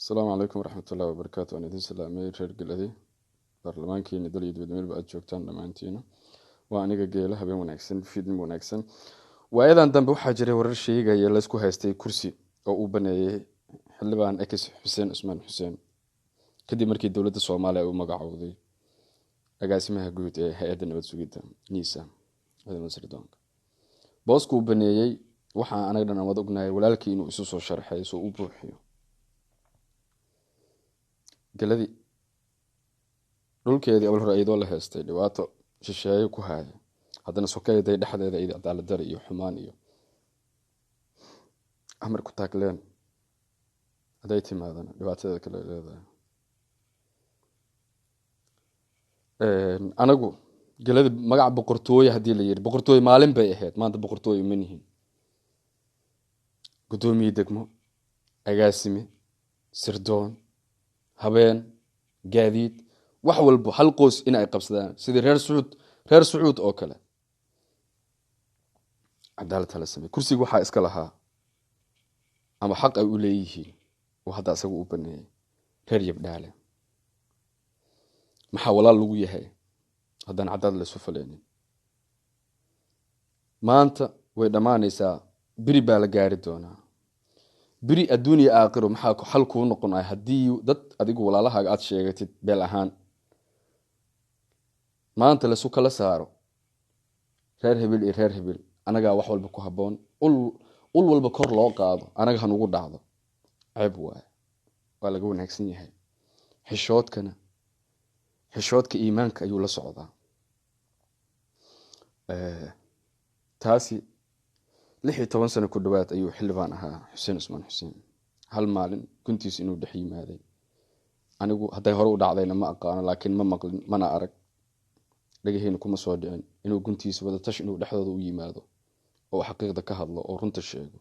Asalaamu calaykum waraxmatullahi wabarakaatu. Waan idin salaamay reer Galadi, baarlamaankiina dal iyo dibad meelba aad joogtaan dhammaantiina. Waa aniga Geela. Habeen wanaagsan, fiidnim wanaagsan. Waayadan dambe waxaa jiray warar sheegaya laysku haystay kursi oo uu baneeyey xildhibaan ex Xuseen Cusmaan Xuseen, kadib markii dowladda Soomaaliya ay u magacowday agaasimaha guud ee hay-adda nabad sugidda NISA, ciidamada sirdoonka. Boosku uu baneeyey waxaa anaga dhan wada ognahay walaalkii inuu isu soo sharxay soo u buuxiyo. Galadi dhulkeedii awal hore iyadoo la haystay, dhibaato shisheeye ku haaya, haddana sokeeday dhexdeeda iyada cadaalad dare iyo xumaan iyo amar ku taagleen hadday timaadana dhibaatadeeda kale leedahay. Anagu Galadi magaca boqortooye haddii la yidhi, boqortooye maalin bay ahayd, maanta boqortooye ma nihin. Guddoomiye degmo, agaasime sirdoon, habeen, gaadiid, wax walbo hal qoys in ay qabsadaan sidii reer Sacuud, reer Sacuud oo kale. Cadaalad hala samey. Kursiga waxaa iska lahaa ama xaq ay u leeyihiin oo hadda asaga u baneeyay reer Yabdhaale. Maxaa walaal lagu yahay haddaan cadaalad laysu faleynin? Maanta way dhammaanaysaa, beri baa la gaari doonaa, beri adduuniya aakhiro. Maxaa xal kuu noqonaya haddii dad adigu walaalahaaga aada sheegatid beel ahaan maanta laysu kala saaro reer hebel iyo reer hebel? Anagaa wax walba ku habboon, ul walba kor loo qaado anaga hanugu dhacdo. Ceeb waaye, waa laga wanaagsan yahay. Xishoodkana, xishoodka iimaanka ayuu la socdaa. Taasi 16 sano ku dhowaad ayuu xildhibaan ahaa Xuseen Cusmaan Xuseen. Hal maalin guntiis inuu dhex yimaaday anigu hadday hore u dhacdayna ma aqaano, laakiin ma maqlin mana arag, dhagaheyna kuma soo dhicin inuu guntiisa wadatash inuu dhexdooda u yimaado oo xaqiiqda ka hadlo oo runta sheego.